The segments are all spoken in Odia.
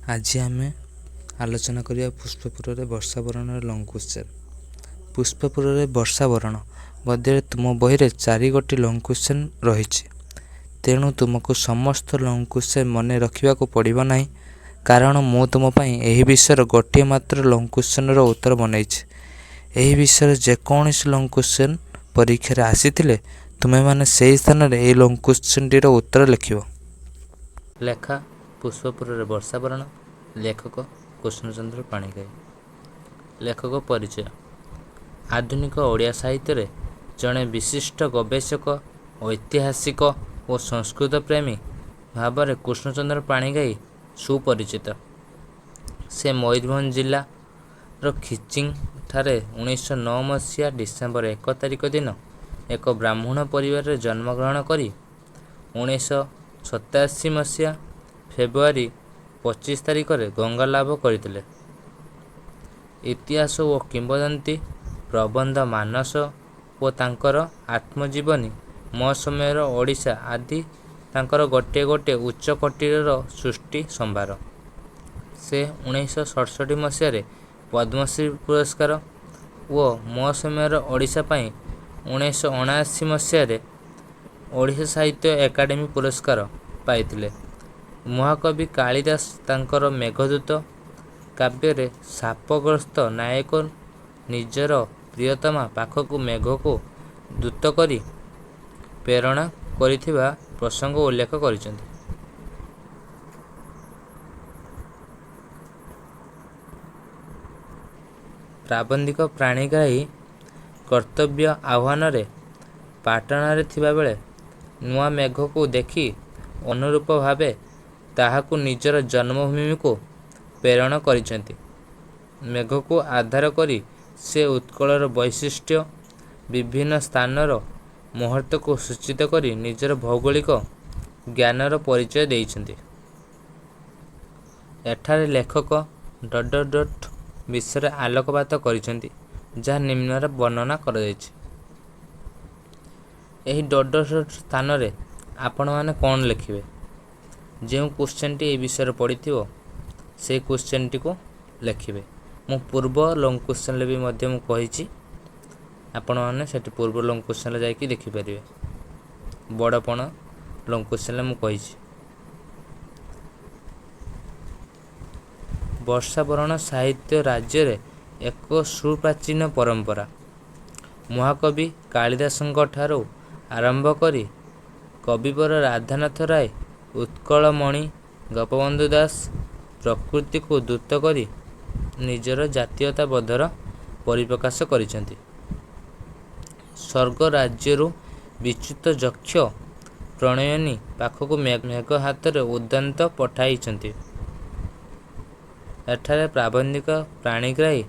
ଆଜି ଆମେ ଆଲୋଚନା କରିବା ପୁଷ୍ପପୁରରେ ବର୍ଷାବରଣର ଲଙ୍ଗ କ୍ୱେଶ୍ଚନ୍। ପୁଷ୍ପପୁରରେ ବର୍ଷାବରଣ ଗଦ୍ୟରେ ତୁମ ବହିରେ ଚାରିଗୋଟି ଲଙ୍ଗ କ୍ୱେଶ୍ଚନ୍ ରହିଛି। ତେଣୁ ତୁମକୁ ସମସ୍ତ ଲଙ୍ଗ କ୍ୱେଶ୍ଚନ୍ ମନେ ରଖିବାକୁ ପଡ଼ିବ ନାହିଁ, କାରଣ ମୁଁ ତୁମ ପାଇଁ ଏହି ବିଷୟର ଗୋଟିଏ ମାତ୍ର ଲଙ୍ଗ କ୍ୱେଶ୍ଚନ୍ର ଉତ୍ତର ବନେଇଛି। ଏହି ବିଷୟରେ ଯେକୌଣସି ଲଙ୍ଗ କ୍ୱେଶ୍ଚନ୍ ପରୀକ୍ଷାରେ ଆସିଥିଲେ ତୁମେମାନେ ସେହି ସ୍ଥାନରେ ଏହି ଲଙ୍ଗ କ୍ୱେଶ୍ଚନ୍ଟିର ଉତ୍ତର ଲେଖିବ। ଲେଖା ପୁଷ୍ପପୁରରେ ବର୍ଷାବରଣ, ଲେଖକ କୃଷ୍ଣଚନ୍ଦ୍ର ପାଣିଗ୍ରାହୀ। ଲେଖକ ପରିଚୟ: ଆଧୁନିକ ଓଡ଼ିଆ ସାହିତ୍ୟରେ ଜଣେ ବିଶିଷ୍ଟ ଗବେଷକ, ଐତିହାସିକ ଓ ସଂସ୍କୃତ ପ୍ରେମୀ ଭାବରେ କୃଷ୍ଣଚନ୍ଦ୍ର ପାଣିଗ୍ରାହୀ ସୁପରିଚିତ। ସେ ମୟୂରଭଞ୍ଜ ଜିଲ୍ଲାର ଖିଚିଂ ଠାରେ 1909 ମସିହା ଡିସେମ୍ବର 1 ତାରିଖ ଦିନ ଏକ ବ୍ରାହ୍ମଣ ପରିବାରରେ ଜନ୍ମଗ୍ରହଣ କରି 1987 ମସିହା ଫେବୃଆରୀ 25 ତାରିଖରେ ଗଙ୍ଗାଲାଭ କରିଥିଲେ। ଇତିହାସ ଓ କିମ୍ବଦନ୍ତୀ, ପ୍ରବନ୍ଧ ମାନସ ଓ ତାଙ୍କର ଆତ୍ମଜୀବନୀ ମୋ ସମୟର ଓଡ଼ିଶା ଆଦି ତାଙ୍କର ଗୋଟିଏ ଗୋଟିଏ ଉଚ୍ଚକୋଟୀର ସୃଷ୍ଟି ସମ୍ଭାର। ସେ 1967 ମସିହାରେ ପଦ୍ମଶ୍ରୀ ପୁରସ୍କାର ଓ ମୋ ସମୟର ଓଡ଼ିଶା ପାଇଁ 1979 ମସିହାରେ ଓଡ଼ିଶା ସାହିତ୍ୟ ଏକାଡେମୀ ପୁରସ୍କାର ପାଇଥିଲେ। ମହାକବି କାଳିଦାସ ତାଙ୍କର ମେଘଦୂତ କାବ୍ୟରେ ଶାପଗ୍ରସ୍ତ ନାୟକ ନିଜର ପ୍ରିୟତମା ପାଖକୁ ମେଘକୁ ଦୂତ କରି ପ୍ରେରଣ କରିଥିବା ପ୍ରସଙ୍ଗ ଉଲ୍ଲେଖ କରିଛନ୍ତି। ପ୍ରାବନ୍ଧିକ ପାଣିଗ୍ରାହୀ କର୍ତ୍ତବ୍ୟ ଆହ୍ୱାନରେ ପାଟଣାରେ ଥିବାବେଳେ ନୂଆ ମେଘକୁ ଦେଖି ଅନୁରୂପ ଭାବେ ତାହାକୁ ନିଜର ଜନ୍ମଭୂମିକୁ ପ୍ରେରଣ କରିଛନ୍ତି। ମେଘକୁ ଆଧାର କରି ସେ ଉତ୍କଳର ବୈଶିଷ୍ଟ୍ୟ, ବିଭିନ୍ନ ସ୍ଥାନର ମହତ୍ତ୍ୱକୁ ସୂଚିତ କରି ନିଜର ଭୌଗୋଳିକ ଜ୍ଞାନର ପରିଚୟ ଦେଇଛନ୍ତି। ଏଠାରେ ଲେଖକ ଡଟ୍ ଡଟ୍ ଡଟ୍ ବିଷୟରେ ଆଲୋକପାତ କରିଛନ୍ତି, ଯାହା ନିମ୍ନରେ ବର୍ଣ୍ଣନା କରାଯାଇଛି। ଏହି ଡଟ୍ ଡଟ୍ ଡଟ୍ ସ୍ଥାନରେ ଆପଣମାନେ କ'ଣ ଲେଖିବେ? ଯେଉଁ କ୍ୱେଶ୍ଚନ୍ଟି ଏହି ବିଷୟରେ ପଡ଼ିଥିବ ସେଇ କ୍ୱେଶ୍ଚନ୍ଟିକୁ ଲେଖିବେ। ମୁଁ ପୂର୍ବ ଲଙ୍ଗ କ୍ୱେଶ୍ଚନ୍ରେ ବି ମଧ୍ୟ ମୁଁ କହିଛି, ଆପଣମାନେ ସେଠି ପୂର୍ବ ଲଙ୍ଗ କ୍ୱେଶ୍ଚନ୍ରେ ଯାଇକି ଦେଖିପାରିବେ। ବଡ଼ପଣ ଲଙ୍ଗ କ୍ୱେଶ୍ଚନ୍ରେ ମୁଁ କହିଛି। ବର୍ଷାବରଣ ସାହିତ୍ୟ ରାଜ୍ୟରେ ଏକ ସୁପ୍ରାଚୀନ ପରମ୍ପରା। ମହାକବି କାଳିଦାସଙ୍କଠାରୁ ଆରମ୍ଭ କରି କବିବର ରାଧାନାଥ ରାୟ, ଉତ୍କଳମଣି ଗୋପବନ୍ଧୁ ଦାସ ପ୍ରକୃତିକୁ ଦୂତ କରି ନିଜର ଜାତୀୟତାବୋଧର ପରିପ୍ରକାଶ କରିଛନ୍ତି। ସ୍ୱର୍ଗ ରାଜ୍ୟରୁ ବିଚ୍ୟୁତ ଯକ୍ଷ ପ୍ରଣୟିନୀ ପାଖକୁ ମେଘ ହାତରେ ଉଦନ୍ତ ପଠାଇଛନ୍ତି। ଏଠାରେ ପ୍ରାବନ୍ଧିକ ପାଣିଗ୍ରାହୀ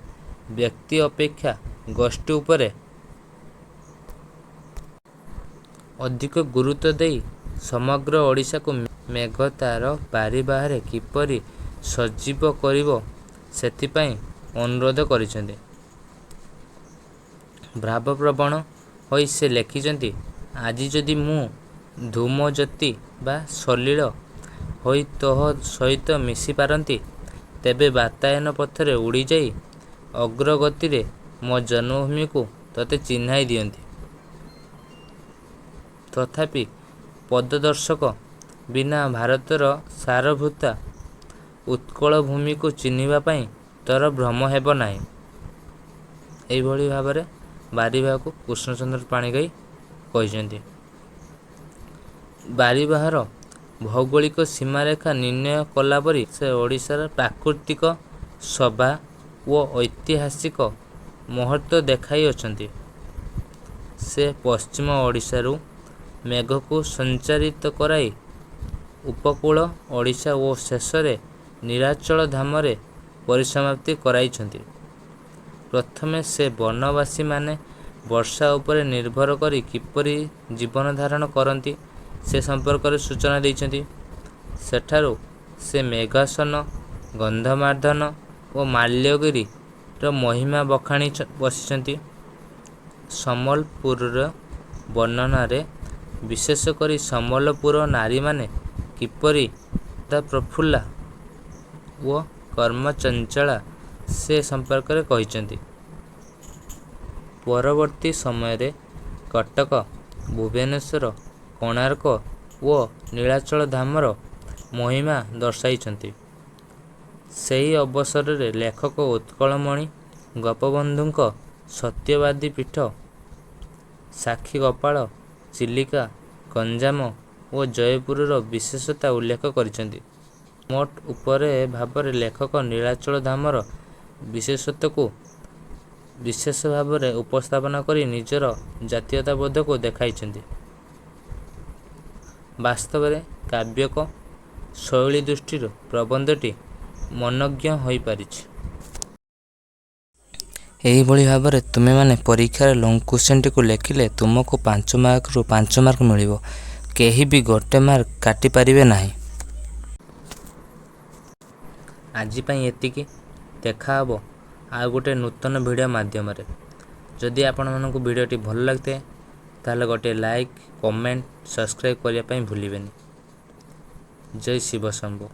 ବ୍ୟକ୍ତି ଅପେକ୍ଷା ଗୋଷ୍ଠୀ ଉପରେ ଅଧିକ ଗୁରୁତ୍ୱ ଦେଇ ସମଗ୍ର ଓଡ଼ିଶାକୁ ମେଘ ତା'ର ବାରିବାହାରେ କିପରି ସଜୀବ କରିବ ସେଥିପାଇଁ ଅନୁରୋଧ କରିଛନ୍ତି। ଭାବପ୍ରବଣ ହୋଇ ସେ ଲେଖିଛନ୍ତି, ଆଜି ଯଦି ମୁଁ ଧୂମଜ୍ୟୋତି ବା ସଲିଳ ହୋଇ ତୋହ ସହିତ ମିଶି ପାରନ୍ତି, ତେବେ ବାତାୟନ ପଥରେ ଉଡ଼ିଯାଇ ଅଗ୍ରଗତିରେ ମୋ ଜନ୍ମଭୂମିକୁ ତୋତେ ଚିହ୍ନାଇ ଦିଅନ୍ତି। ତଥାପି ପଥଦର୍ଶକ ବିନା ଭାରତର ସାରଭୂତା ଉତ୍କଳଭୂମିକୁ ଚିହ୍ନିବା ପାଇଁ ତୋର ଭ୍ରମ ହେବ ନାହିଁ। ଏହିଭଳି ଭାବରେ ବାରିବାହକୁ କୃଷ୍ଣଚନ୍ଦ୍ର ପାଣିଗ୍ରାହୀ କହିଛନ୍ତି। ବାରିବାହର ଭୌଗୋଳିକ ସୀମାରେଖା ନିର୍ଣ୍ଣୟ କଲାପରି ସେ ଓଡ଼ିଶାର ପ୍ରାକୃତିକ ଶୋଭା ଓ ଐତିହାସିକ ମହତ୍ତ୍ୱ ଦେଖାଇଅଛନ୍ତି। ସେ ପଶ୍ଚିମ ଓଡ଼ିଶାରୁ ମେଘକୁ ସଞ୍ଚାରିତ କରାଇ ଉପକୂଳ ଓଡ଼ିଶା ଓ ଶେଷରେ ନୀଳାଚଳ ଧାମରେ ପରିସମାପ୍ତି କରାଇଛନ୍ତି। ପ୍ରଥମେ ସେ ବନବାସୀମାନେ ବର୍ଷା ଉପରେ ନିର୍ଭର କରି କିପରି ଜୀବନଧାରଣ କରନ୍ତି ସେ ସମ୍ପର୍କରେ ସୂଚନା ଦେଇଛନ୍ତି। ସେଠାରୁ ସେ ମେଘାସନ, ଗନ୍ଧମାର୍ଦ୍ଦନ ଓ ମାଲ୍ୟଗିରିର ମହିମା ବଖାଣି ବସିଛନ୍ତି। ସମ୍ବଲପୁରର ବର୍ଣ୍ଣନାରେ ବିଶେଷ କରି ସମ୍ବଲପୁର ନାରୀମାନେ କିପରି ସଦା ପ୍ରଫୁଲ୍ଲା ଓ କର୍ମଚଞ୍ଚଳା ସେ ସମ୍ପର୍କରେ କହିଛନ୍ତି। ପରବର୍ତ୍ତୀ ସମୟରେ କଟକ, ଭୁବନେଶ୍ୱର, କୋଣାର୍କ ଓ ନୀଳାଚଳ ଧାମର ମହିମା ଦର୍ଶାଇଛନ୍ତି। ସେହି ଅବସରରେ ଲେଖକ ଉତ୍କଳମଣି ଗୋପବନ୍ଧୁଙ୍କ ସତ୍ୟବାଦୀ ପୀଠ, ସାକ୍ଷୀଗୋପାଳ, ଚିଲିକା, ଗଞ୍ଜାମ ଓ ଜୟପୁରର ବିଶେଷତା ଉଲ୍ଲେଖ କରିଛନ୍ତି। ମୋଟ ଉପରେ ଭାବରେ ଲେଖକ ନୀଳାଚଳ ଧାମର ବିଶେଷତ୍ୱକୁ ବିଶେଷ ଭାବରେ ଉପସ୍ଥାପନ କରି ନିଜର ଜାତୀୟତାବୋଧକୁ ଦେଖାଇଛନ୍ତି। ବାସ୍ତବରେ କାବ୍ୟିକ ଶୈଳୀ ଦୃଷ୍ଟିରୁ ପ୍ରବନ୍ଧଟି ମନୋଜ୍ଞ ହୋଇପାରିଛି। ଏହିଭଳି ଭାବରେ ତୁମେମାନେ ପରୀକ୍ଷାରେ ଲଙ୍ଗ୍ କ୍ୱେଶ୍ଚନ୍ଟିକୁ ଲେଖିଲେ ତୁମକୁ 5 ମାର୍କରୁ 5 ମାର୍କ ମିଳିବ, କେହି ବି ଗୋଟେ ମାର୍କ କାଟିପାରିବେ ନାହିଁ। ଆଜି ପାଇଁ ଏତିକି। ଦେଖାହେବ ଆଉ ଗୋଟେ ନୂତନ ଭିଡ଼ିଓ ମାଧ୍ୟମରେ। ଯଦି ଆପଣମାନଙ୍କୁ ଭିଡ଼ିଓଟି ଭଲ ଲାଗିଥାଏ, ତାହେଲେ ଗୋଟିଏ ଲାଇକ୍, କମେଣ୍ଟ, ସବସ୍କ୍ରାଇବ୍ କରିବା ପାଇଁ ଭୁଲିବେନି। ଜୟ ଶିବ ଶମ୍ଭୁ।